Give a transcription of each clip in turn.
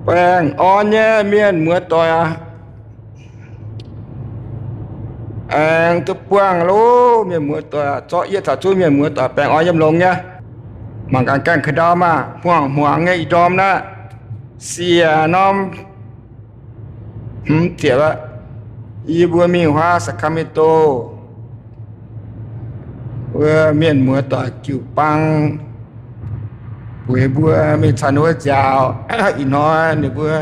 Baengh orn nyei mienh muoz-doic aac, aengx duqv buangh loh mienh muoz-doic aac, zorqv yie taux zunv mienh muoz-doic baengh orn yiem longx nyei. Mangc gaax gaengh ka'ndau maah, hmuangx hmuangx nyei ih ndorm naaiv, siec norm hmz ziepc aqv. Yie mbuo mingh huaav Sacramento, wuov mienh muoz-doic jiu-baang bueix mbuo mingh caux ninh mbuo nziaauc. Ih hnoi ninh mbuo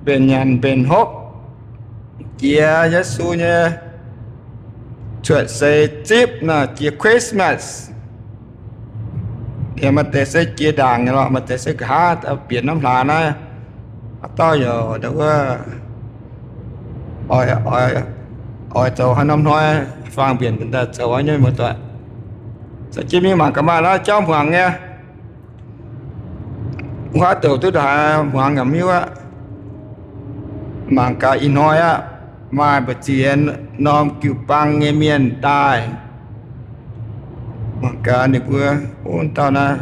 mbenc nyanc mbenc hopv, jiex Yesu nyei cuotv seix zipv naaic, jiex Christmas. Yaac maaih deix se jiex ndaangc nyei lorqc, maaih deix se nqa'haav bieqc norm hlaax naaiv. Haaix dauh yaac wuov oix, oix zoux haaix norm hnoi faang mbienc daaih zoux nyei muoz-doic. Za'gengh mingh mangc gaax maaih naaiv jauv hmuangx nyei. Wuov haaix douc duqv haaix hmuangx yaac mv hiuv aqv. Mangc gaax ih hnoi aqv, maaih mbu'ziex norm jiu-baang nyei mienh daaih. Mangc gaax ninh mbuo, wuov dauh naaiv,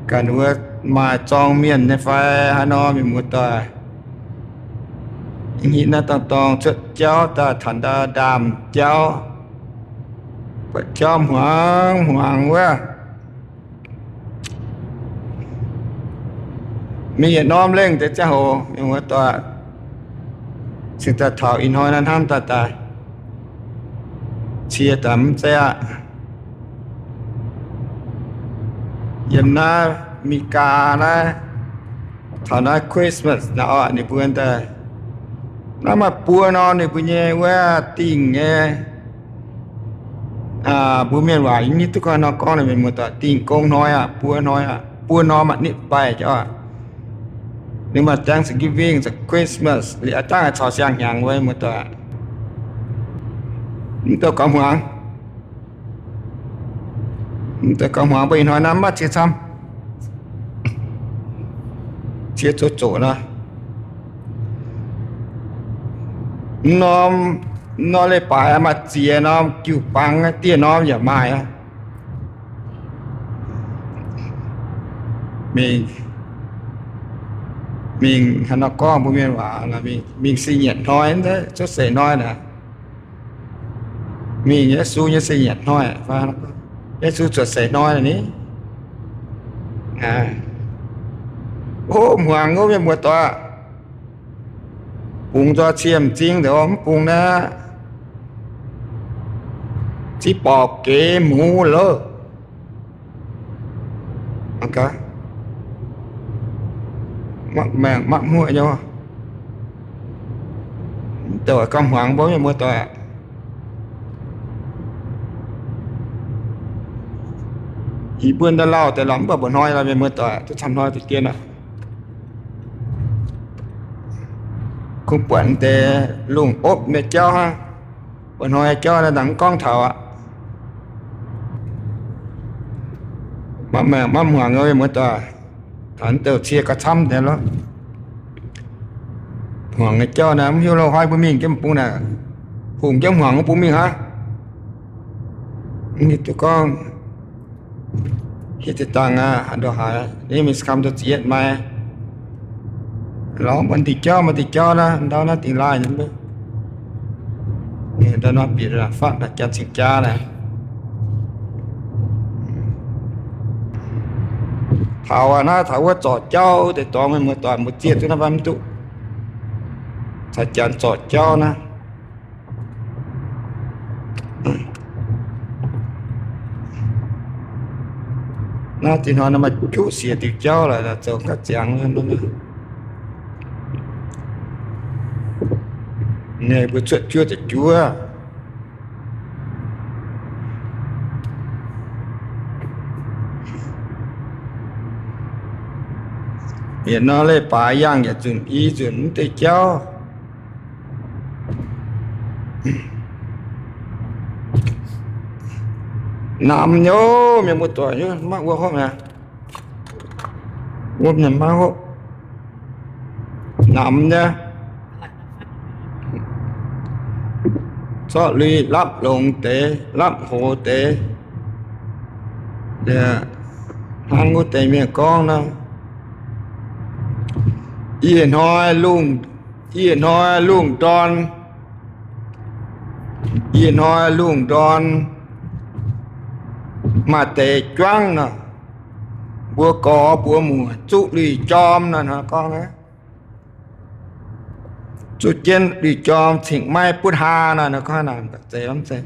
gaax ninh mbuo maaih zorng mienh nyei fai haaix nor, mienh muoz-doic. Ih hnoi naaiv dangh dorngx cuotv jauv daaih taux ndau ndaamv-jauv, buatc jauv hmuangx hmuangx wuov. Mingh yietc norm lengh deix ziangh hoc, mienh muoz-doic, cingx daaih taux ih hnoi naaiv hnamv daaih daaih, cie daaih mv zeiz aqv. Yiem naaiv Meigaa naaiv, taux naaiv Christmas naaiv orqc, ninh mbuo daaih, naaiv maaih buo norm ninh mbuo nyei wuov dingh nyei, mbuo mienh waac yie mv hiuv duqv gorngv nor gorngv, mienh muoz-doic, dingh gong hnoi aqv, buo hnoi aqv, buo norm aqv, nitv baih jauv aqv. Ninh maaih Thanksgiving caux Christmas, liuz a'jangv caux siang-hnyangx wuov, muoz-doic. Mv douh gaux hmuangx, mv douh gaux hmuangx, mbuo ih hnoi naaiv maiv cie camv, cie zoqc zoqc nor. Mv norm, mv norm leiz-baaix maaih ziex norm jiu-baang, dieh norm yaac maaih aqv. Mingh, mingh haaix nor gorngv mbuo mienh waac, mingh se nyietc hnoi, cuotv seix hnoi naaic. Mingh Yesu nyei se nyietc hnoi, Yesu cuotv seix hnoi ni. Hopv hmuangx wuov mienh muoz-doic, bungx nzoih cie m'zing nzengc, mv bungx naaiv, zipv borqc geix muz loh. Maiv maengc maiv muoqv nyei. Mv douh gaux hmuangx mbuo mienh muoz-doic. Yie mbuo ndau lauh deix lorqc, mv baac mba'hnoi lorqc mienh muoz-doic, duqv camv hnoi deix dien aqv. Kungx buatc deix lungh opv nyei jauv hnangv. Mba'hnoi jauv naaiv dangh mv gorngv taux aqv. Maiv maengc maiv hmuangx mienh muoz-doic. Taux wuov douh cie gauh camv deix lorqc. Hmuangx nyei jauv naaiv mv hiuv loh, hnoi mbuo mingh jienv bung naaic, hungh jienv hmuangx mbuo bung mingh aqv. Mv hiuv duqv gorngv hiuv deix dangh aqv, haaix ndau haaix, ninh mingh camv duqv zietv maaih lorz maaih diuh jauv, maaih diuh jauv naaiv, ndau naaiv dingh laaih nyei mv baac ndau nor bieqc fatv naaic janx cing jaa naaic. Taux aqv naaiv, taux wuov zorc jauv deix dorngx mienh muoz-doic, mbuo zieqv duqv naaiv mv duqv. Caux janx zorc jauv naaiv. Naaiv dinh hnoi maaih juqv siec diuc jauv laaix, zoux gaav ziangx. Naaiv mbuo cuotv juov deix juov. Yietc nor leiz-baaix yangh yietc nzunc i nzunc mv deix jauv. Namx nyei, mienh muoz-doic, maiv wuov hopv mi'aqv. Wuov mienh maiv hopv. Namx nyei. Zorqv lui lapv longx deix, lapv hoz deix. Hnangv wuov deix mienh gorngv nor, Ih hnoi lungh, ih hnoi lungh ndorn, ih hnoi lungh ndorn maaih deix juangv nor, mbuo gorx mbuo muoc zuqv lui-jorm nor, gorngv zuqv jienv lui-jorm cingx maiv butv haa nor, gorngv naaic zeiz,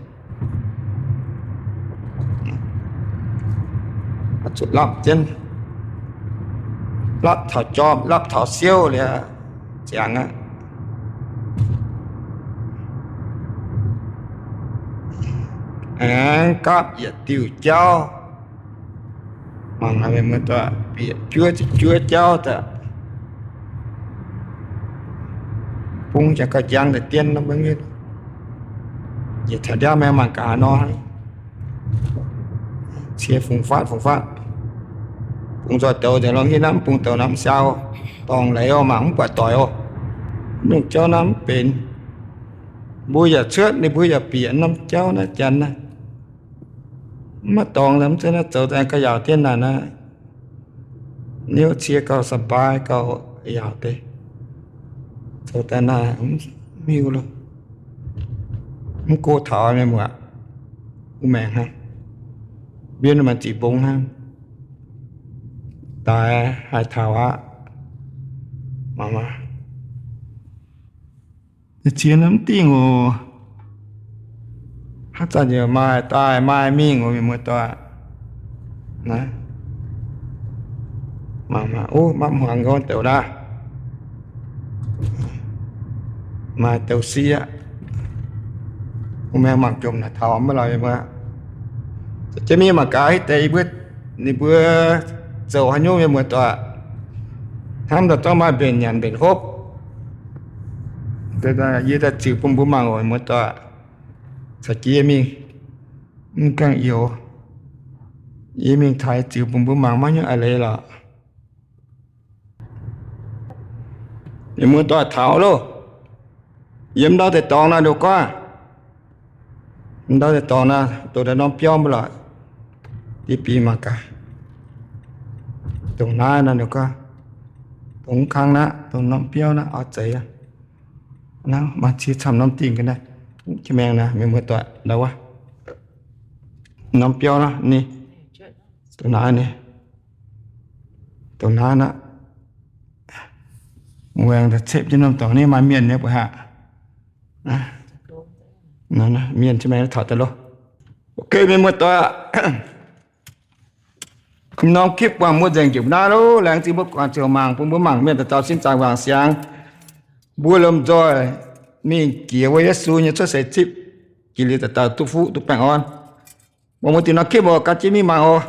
zuqv lapv jienv, lapv taux jorm, lapv taux siouv liuz ziangx aqv. Aengx gapv yietc diuh jauv, mangc bieqc juov ziepc juov jauv daaih, bung jangx gauh njang daaih dien nor, yietc taux ndiangv maengx mangc gaax nor, cie fungx fatv fungx fatv, bung nzoih douz nzengc lorz hitv naaiv, mv bung douz naaiv mv siau, dorngx leiz oc, mangc mv buatc doic oc. Nyungc jauv naaiv mv benx. Mbuo yaac cuotv, ninh mbuo yaac bieqc norm jauv naaiv janx naaiv. Mv maaih dorngx, mv zeiz naaiv zoux daaih gauh yaauc dien naaic naaiv. Niouv cie gauh สบาย gauh yaauc deix. Zoux daaih naaiv mv hiuv loh. Mv go taux mienh muoz, mv maengc hnangv. Mbienv maaih ziqc mbong hnangv. Daaix haih taux aqv. Mangc maah. Ziex naaiv mv dingh oc. Haaix zanc yaac maaih daaih maaih mingh oc, mienh muoz-doic. Mangc maah, o, mapv hmuangx nqorngv douz naaiv. Maaih douz sieqv. Mbuo maengx mangc jomc naaic taux maiv lorz mienh muoz. Za'gengh mingh mangc gaax hitv deix yie mbuo, ninh mbuo zoux haaix nyungc, mienh muoz-doic. Hnamv daaih zorqv maaih mbenc nyanc mbenc hopv. Yie daaih ziux bun mbuo mangc oc, mienh muoz-doic. Caux jienv yie mingh, mv gaengh youx, yie mingh taaix ziux bun mbuo mangc maiv nyungc a'leiz lorqc. Mienh muoz-doic taux loh. Yiem ndau deix dorngx naaiv ndoqc guaav. Ndau deix dorngx naaiv, doqc daaih norm biauv mv lorqc. Diqv bieqc mangc gaax. Dongh naaiv naaiv ndoqc guaav. Dongh mv kang naaiv, dongh norm biauv naaiv oix zeiz aqv. Naaiv maaih cie camv norm dingh ga'naaiv. Jiex maengx naaiv, mienh muoz-doic, ndau wuov. Norm biauv naaiv ni. Dongh naaiv ni. Dongh naaiv naaiv. Muangx daaih cepv jienv norm dorngx ni maaih mienh nyei mbuo haic. Mienh jiex maengx taux daaih loh. Ok, mienh muoz-doic. Norm คลิป buangh mbuo nzengc jiex naaiv loh. Laengz zingh mbuo guangc ziouc mangc, bun mbuo mangc mienh dauh dauh sin zaangc wangc siangx. Mbuo lomh nzoih mingh jiex wuov Yesu nyei cuotv seix zipv, jiex liuz dauh dauh duqv fuqv duqv baengh orn. Mbuo mbuo dingh norm คลิป oc, gan jienv mingh mangc oc.